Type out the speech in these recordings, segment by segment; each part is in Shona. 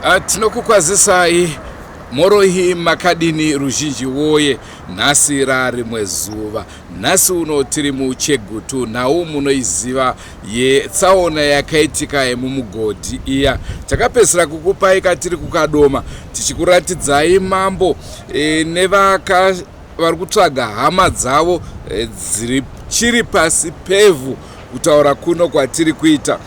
Ah, tinokukwazisai morohi makadini ruzhinji woye nhasi rarimwe zuva nhasi uno tiri muchegutu nhau munoiziva yetsaona yakaitika yemumugodhi iya takapedzisira kukupai katiri kukadoma tichikuratidzai mambo e, nevaka vari kutsvaga hama dzavo e, dziri chiri pasi pevhu kutaura kuno kwatiri kuita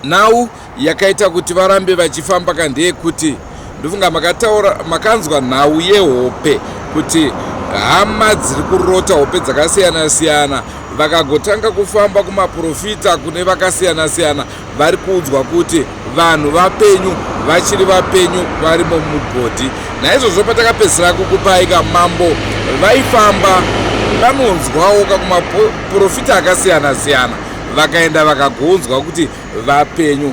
Nhau yakaita kuti varambe vachifamba ka ndeyekuti ndofunga makataura makanzwa nhau yehope kuti hama dziri kurota hope dzakasiyana siyana vakagotanga kufamba kumaprofita kune vakasiyana siyana vari kuudzwa kuti vanhu vapenyu vachiri vapenyu varimo mumugodhi naizvozvo patakapedzisira kukupai kamambo vaifamba vanonzwawo kakumaprofita akasiyana siyana vakaenda vakagounzwa kuti vapenyu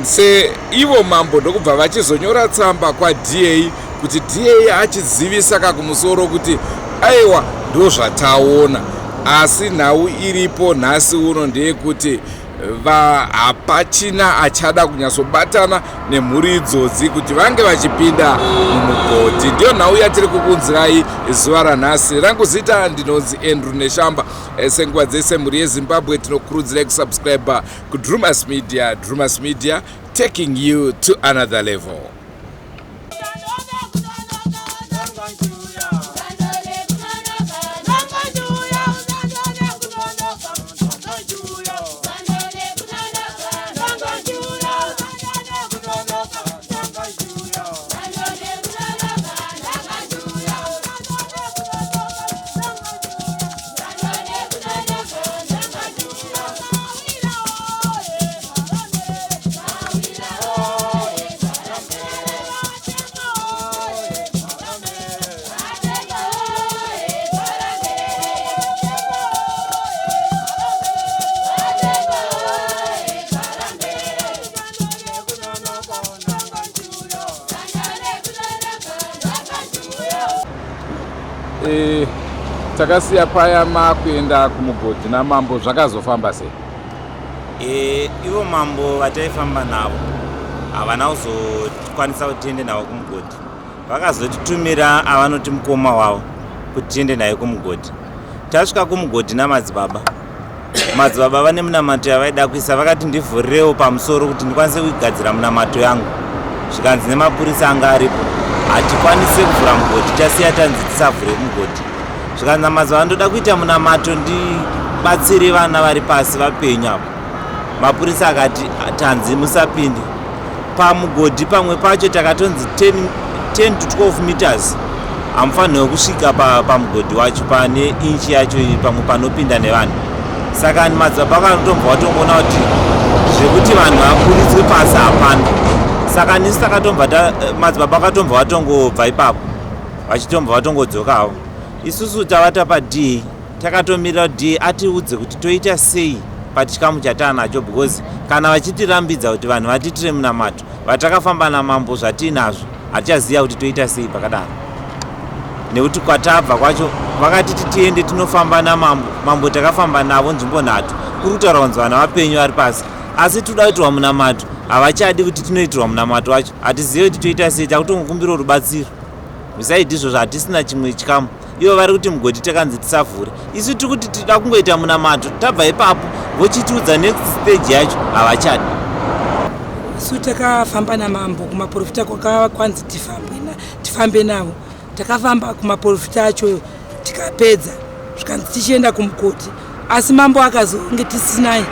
seivo mambo ndokubva vachizonyora tsamba kwaDA kuti DA achizivisa kakumusoro kuti aiwa ndozvataona asi nhau iripo nhasi uno ndeyekuti hapachina achada kunyatsobatana nemhuri idzodzi kuti vange vachipinda mumugodhi ndiyo nhau yatiri kukunzirai zuva ranhasi rangu zita ndinonzi andrew neshamba Eh, senguva dzese mhuri yezimbabwe tinokurudzirai kusubscribe kudrumas media drumas media taking you to another level Eh, takasiya paya makuenda kumugodhi namambo zvakazofamba sei e, ivo mambo vataifamba navo havana kuzokwanisa kuti tiende navo kumugodhi vakazotitumira avanoti mukoma wavo kuti tiende naye kumugodhi tasvika kumugodhi namadzibaba madzibaba vane munamato yavaida kuisa vakati ndivhurirewo pamusoro kuti ndikwanise kuigadzira munamato yangu zvikanzi nemapurisa anga aripo hatikwanise kuvhura mugodhi tasiya tanzi tisavhure mugodhi zvikanzi namadzibaba ndoda kuita munamato ndibatsire vana vari pasi vapenyu apo mapurisa akati tanzi musapinde pamugodhi pamwe pacho takatonzi 10, 10 to 12 meters hamufanirwe kusvika pamugodhi pa wacho pane inchi yacho pamwe panopinda nevanhu saka madzibaba vakatombva vatongoona kuti zvekuti vanhu vaburitswe pasi hapana saka nisu takatombva madzibaba vakatombva vatongobva ipapo vachitombva vatongodzoka havo isusu tavata padii Takatomirira kuti DA atiudze kuti toita sei pachikamu chataanacho because kana vachitirambidza kuti vanhu vatiitire munamato vatakafamba namambo zvatiinazvo hatichaziva kuti toita sei pakadaro nekuti kwatabva kwacho vakatiti tiende tinofamba namambo mambo takafamba navo nzvimbo nhatu kuri kutaura kunzi vana vapenyu vari pasi asi toda kuitirwa munamato havachadi kuti tinoitirwa munamato wacho hatizive kuti toita sei takutongokumbira rubatsiro Besides izvozvo hatisina chimwe chikamu. Ivo vari kuti mugodhi takanzi tisavhure. Isu tiri kuti tida kungoita munamato tabva ipapo vochitiudza next stage yacho havachadi. Isu takafamba namambo kumaprofita kwakakwanzi tifambe tifambe navo. Takafamba kumaprofita acho tikapedza zvikanzi tichienda kumugodhi asi mambo akazonge tisinaye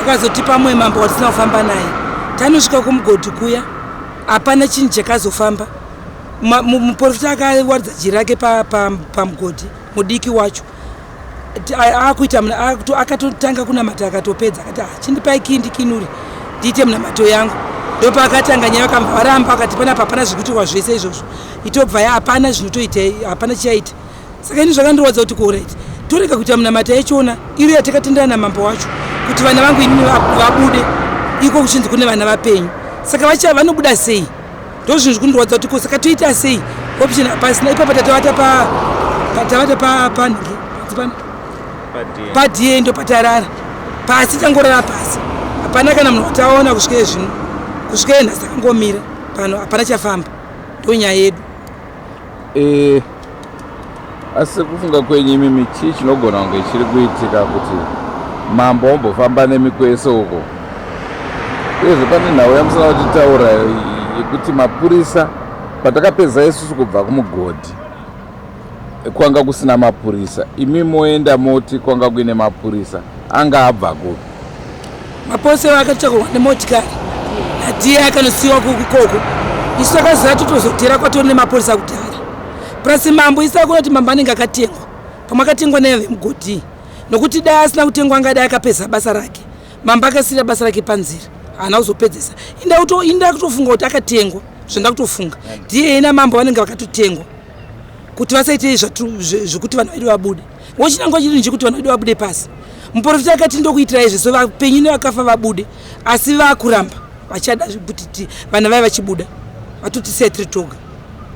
akazotipa mumwe mambo watisina kufamba naye. Tanosvika kumugodhi kuya hapana chinhu chakazofamba. Muprofita akawaridza jira rake pamugodhi mudiki wacho akuita akatotanga kunamata akatopedza akati ah, chindipai kii ndikinure ndiite munamato yangu ndopaakatanga nyaya vakambva varamba akati panapa hapana zvekuitirwa zvese izvozvo itobva ya hapana zvinotoita hapana chichaita saka ini zvakandirwadza kuti korit torega kuita munamato yachona iro yatakatendera namambo wacho kuti vana vangu inini vabude iko kuchinzi kune vana vapenyu saka vacha vanobuda sei ndozvinhu zvikundirwadza kuti ko saka toita sei option hapasina ipapa tatovata pa tavata pa panhingi pano padie ndo patarara pasi tangorara pasi hapana kana munhu wataona kusvika ezvino kusvika enhasi takangomira. pano hapana chafamba ndonyaya yedu. E, asi kufunga kwenyu imimi, chii chinogona kunge chiri kuitika kuti mambo wambofamba nemi kwese uko? Uyezve pane nhau yamusina kutitaura yekuti mapurisa, patakapedza isusu kubva kumugodhi kwanga kusina mapurisa, imi moenda moti kwanga kuine mapurisa, anga abva kupi? Mapurisa akatakurwa nemotikari nadiye akanosiyiwa ikoko. Isu takaziva totozotera kwatori nemapurisa kudhara. Plus mambo, isu takuona kuti mambo anenge akatengwa, pamwe akatengwa nevemugodhi, nokuti dai asina kutengwa angadai akapedza basa rake. Mambo akasiyira basa rake panzira, haana kuzopedzesa. Inda kutofunga kuti akatengwa, zvanda kutofunga ndiye ina mambo vanenge vakatotengwa kuti vasaite zvekuti vanhu vedu vabude. Wochinangwa chiri nchekuti vanhu vedu vabude pasi. Muprofita akati ndokuitirai zvese, vapenyu nevakafa vabude, asi vakuramba vachada kuti vana vaya vachibuda, vatotisiya tiri toga.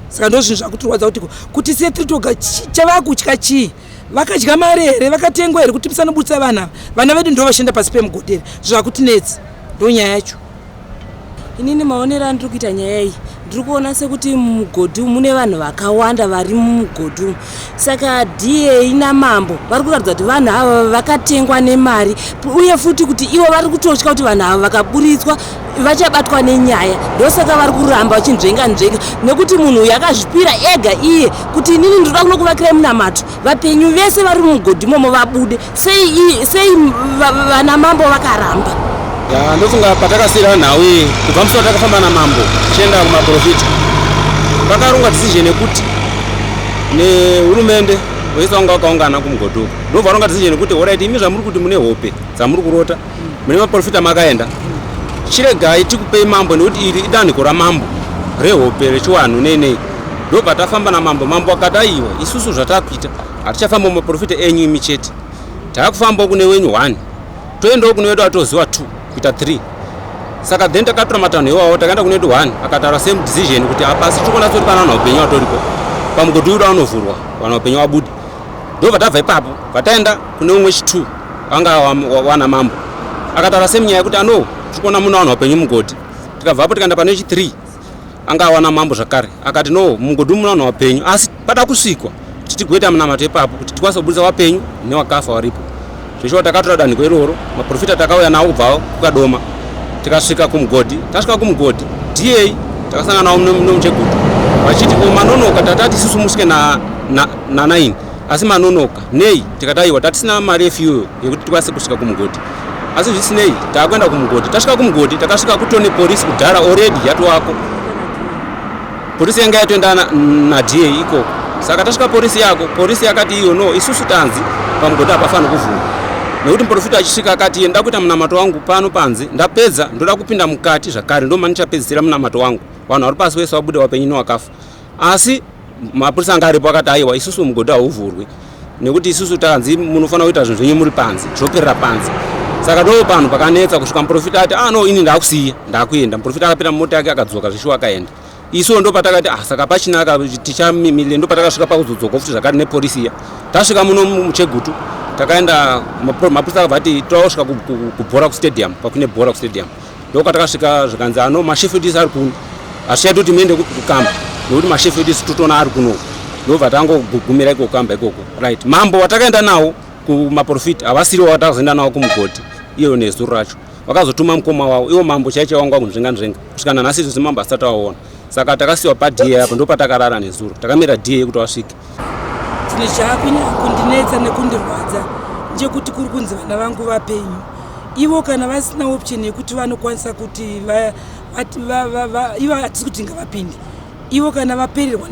Saka ndo zvinhu zvakutirwadza kuti siya tiri toga. Chavakutya chii? Vakadya mari here? Vakatengwa here kuti musanobudisa vana ava? Vana vedu ndo vashanda pasi pemugodhi here? Zvakutinetsa, ndo nyaya yacho. Inini maonero andiri kuita nyaya iyi, ndiri kuona sekuti mumugodhi umu mune vanhu vakawanda vari mumugodhi umu. Saka DA namambo vari kuratidza kuti vanhu ava vakatengwa nemari, uye futi kuti ivo vari kutotya kuti vanhu ava vakaburitswa vachabatwa nenyaya. Ndosaka vari kuramba vachinzvenga nzvenga, nekuti munhu uyu akazvipira ega iye kuti inini ndinoda kunokuvakirai munamato, vapenyu vese vari mumugodhi imomo vabude. Sei, sei vana mambo vakaramba? Ya, ndofunga patakasiyira nhau iyi, kubva musi watakafamba namambo tichienda kumaprofita, pakarongwa decision yekuti nehurumende vese vanga vakaungana kumugodhi uko, ndobva varonga decision yekuti alright, imi zvamuri kuti mune hope dzamuri kurota, mune maprofita makaenda, chiregai tikupei mambo, nekuti iri idanhiko ramambo rehope rechiwanhu nei nei. Ndobva tafamba namambo. Mambo akati aiwa, isusu zvatakuita, hatichafamba mumaprofita enyu imi chete, taakufambawo kune wenyu 1, toendawo kune wedu atoziva 2 kuita 3. Saka then takatora matanho iwawo, takaenda kune wedu 1, akataura same decision kuti hapasi tiri kuona sekuti pana vanhu upenyu vatoripo pamugodhi uyu, unovhurwa vanhu upenyu vabude. Ndobva tabva ipapo, vataenda kune umwe chi2 anga wana mambo, akataura same nyaya yekuti ano tiri kuona muna vanhu vapenyu mugodhi. Tikabvapo tikaenda pane chi3 anga awana mambo zvakare, akati no, mugodhi muna vanhu vapenyu, asi pada kusvikwa kuti tigoita munamato ipapo kuti tikwanise kubudisa vapenyu nevakafa varipo. Zveshuwa takatora danhiko iroro, maprofita takauya nawo kubva kuKadoma, tikasvika kumugodhi. Tasvika kumugodhi, DA takasangana nawo munomuChegutu vachiti ko manonoka, tatati isusu musvike na9 asi manonoka nei? Tikati aiwa, tatisina mari yefuel yekuti tikwanise kusvika kumugodhi, asi zvisinei taakuenda kumugodhi. Tasvika kumugodhi, takasvika kutone polisi kudhara already yatowako, polisi yanga yatoenda naDA ikoko. Saka tasvika polisi yako, polisi yakati iyo no, isusu tanzi pamugodhi hapafani kuvhurwa, nekuti muprofita achisvika akati iye ndoda kuita munamato wangu pano panze, ndapedza ndoda kupinda mukati zvakare, ndo mandichapedzisira munamato wangu, vanhu vari pasi wese vabude vapenyu newakafa. Asi mapurisa anga aripo akati aiwa, isusu mugodhi hauvhurwi, nekuti isusu tanzi munofanira kuita zvinhu zvenyu muri panze, zvoperera panze. Saka ndo panhu pakanetsa kusvika muprofita ati ah no, ini ndakusiya, ndakuenda. Muprofita akapinda mumota yake akadzoka zvishuwa akaenda. Isuwo ndo patakati ah, saka pachinaka tichamimile. Ndo patakasvika pakuzodzoka futi zvakare nepolisi iya. Tasvika muno muChegutu, takaenda, mapurisa akabva ati tosvika kubhora kustadium, pakune bhora kustadium. Ndokwatakasvika, zvikanzi ano mashefu edu ari kuno, hazvichaiti kuti muende kukamba nekuti mashefu edu isu totoona ari kuno. Ndobva tangogumira ikoko kamba ikoko. Right, mambo watakaenda nawo kumaprofita havasiriwo watakazoenda nawo kumugodhi iyo nezuro racho. Vakazotuma mukoma wavo, iwo mambo chaicho wanga wakunzvenga nzvenga kusvika nanhasi izvozvi mambo asati awaona. Saka takasiwa paDA apo, ndo patakarara nezuro, takamira DA kuti vasvike. Chinhu chaakunyanya kundinetsa nekundirwadza ndechekuti kuri kunzi vana vangu vapenyu, ivo kana vasina option yekuti vanokwanisa kuti ivo hatisi kuti ngavapinde ivo kana vapererwa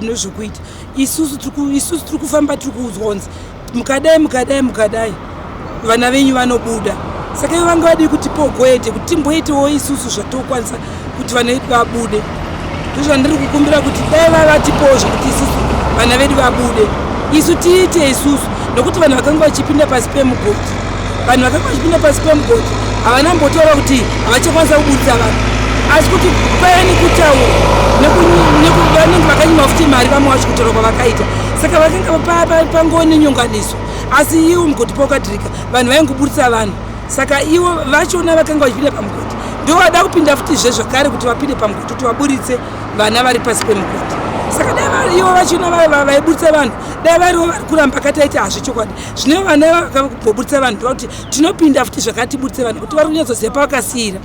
nezvekuita. Isusu tiri kufamba tiri kuudzwa kunzi mukadai, mukadai, mukadai, vana venyu vanobuda. Saka ivo vanga vadii kuti pogoete kuti timboitewo isusu zvatokwanisa kuti vana vedu vabude? Ndozvandiri kukumbira kuti dai vavatipowo zvekuti isusu vana vedu vabude, isu tiite isusu, nokuti vanhu vakanga vachipinda pasi pemugodhi, vanhu vakanga vachipinda pasi pemugodhi havana mbotaura kuti havachakwanisa kubudisa vanhu, asi kuti paiva nekutaura vanenge vakanyima futi mari vamwe vacho kutaura kwavakaita. Saka vakanga pangova nenyonganiso, asi iwo mugodhi paukadhirika vanhu vaingobudisa vanhu. Saka ivo vachona vakanga vachipinda pamugodhi Ndovada kupinda futizve zvakare kuti vapinde pamugodhi kuti vaburitse vana vari pasi pemugodhi. Saka dai vari ivo vachona vaiburitsa vanhu, dai varivo vari kuramba kataita hazvi chokwadi. Zvino vana vakaburitsa vanhu ndova kuti tinopinda futi zvakare tiburitse vanhu kuti vari kunyatsoziva pavakasiira.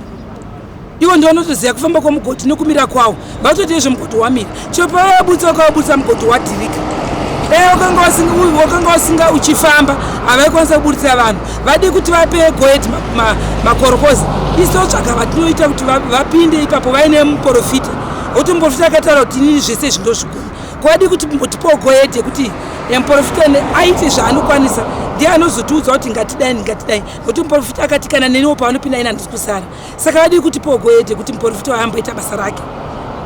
Ivo ndivo vanotoziva kufamba kwemugodhi nekumira kwawo, vatoti izvo mugodhi wamira. Chero pavaiburitsa vakavaburitsa mugodhi wadhirika. Dai wakanga wasinga uchifamba havaikwanisa kuburitsa vanhu. Vadii kuti vape goed makorokoza, isu totsvaga vatinoita kuti vapinde ipapo vaine muprofita, nokuti muprofita akataura kuti inini zvese izvi ndozvigona. Kwadi kuti mbotipawo goed yekuti muprofita aite zvaanokwanisa, ndiye anozotiudza kuti ngatidai ngatidai, nokuti muprofita akati kana neniwo pavanopinda ini handisi kusara. Saka vadii kutipawo goed yekuti muprofita waamboita basa rake,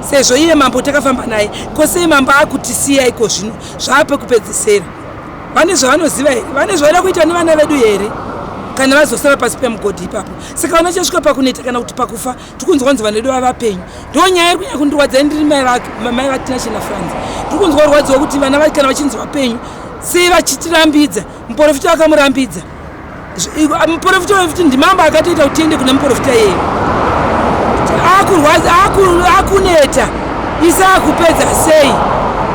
sezvo iye mambo takafamba naye. Ko sei mambo akutisiya iko zvino zvaapekupedzesera? Vane zvavanoziva here? Vane zvavada kuita nevana vedu here kana vazosara pasi pemugodhi ipapo? Saka vana chasvika pakuneta kana kuti pakufa, tikunzwa kunzi vana vedu vavapenyu. Ndo nyaya iri kunyanya kundirwadza. Ndiri mai vaTinashe naFranzi, tiri kunzwa rwadziwa kuti vana kana vachinzi vapenyu sei vachitirambidza? Muprofita vakamurambidza. Muprofita wekuti ndimambo akatoita kuti tiende kune muprofita iyeye. Akurwadza, akuneta, isa akupedza sei?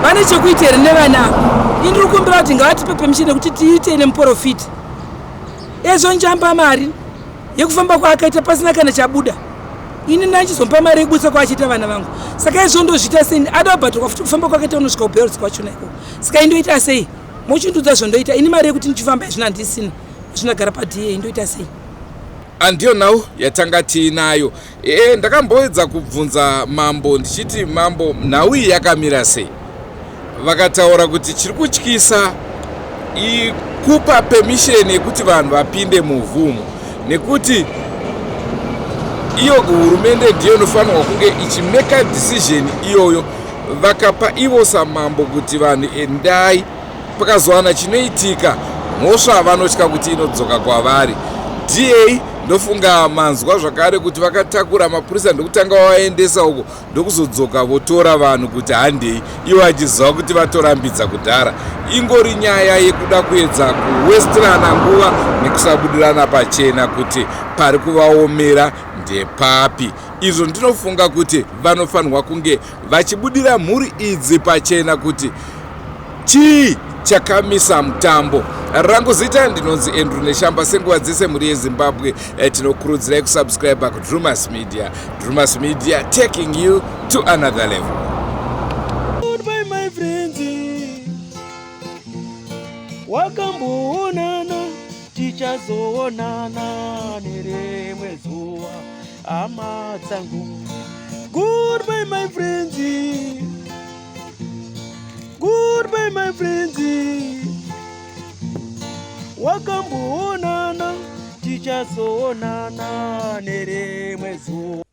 Vane chekuita here nevana ava? Ini ndiri kukumbira kuti ngavatipe permission yekuti tiite nemuprofita. Ezvo njamba mari yekufamba kwaakaita pasina kana chabuda, ini ndachizomupa mari yekubudisa kwaachiita vana vangu. Saka izvo ndozviita sei? Ada kubhadharwa futi kufamba kwakaita unosvika kubelts kwachona ikoko. Saka indoita sei? Mochindudza zvondoita ini mari yekuti ndichifamba izvino handisina, zvinogara paDA, ndoita sei? Andiyo nhau yatanga tiinayo. Ndakamboedza kubvunza mambo ndichiti, mambo, nhau iyi yakamira sei? Vakataura kuti chiri kutyisa ikupa permission yekuti vanhu vapinde muvhu umu, nekuti iyo hurumende ndiyo inofanirwa kunge ichimeka decision iyoyo. Vakapa ivo samambo kuti vanhu endai, pakazowana chinoitika mhosva vanotya kuti inodzoka kwavari. DA ndofunga manzwa zvakare kuti vakatakura mapurisa ndokutanga vavaendesa uko, ndokuzodzoka votora vanhu kuti handei, ivo achiziva kuti vatorambidza kudhara. Ingori nyaya yekuda kuedza kuwestirana nguva nekusabudirana pachena kuti pari kuvaomera ndepapi. Izvo ndinofunga kuti vanofanirwa kunge vachibudira mhuri idzi pachena kuti chii chakamisa mutambo. Rangu zita ndinonzi Andrew Neshamba. Senguva dzese mhuri yeZimbabwe, tinokurudzirai kusubscribe kuDrumas Media. Drumas Media, taking you to another level. Goodbye my friends, wakamboonana, tichazoonana nerimwe zuva hama dzangu. Goodbye my friends, goodbye my friends, wakamboonana, tichazoonana nerimwe zuva.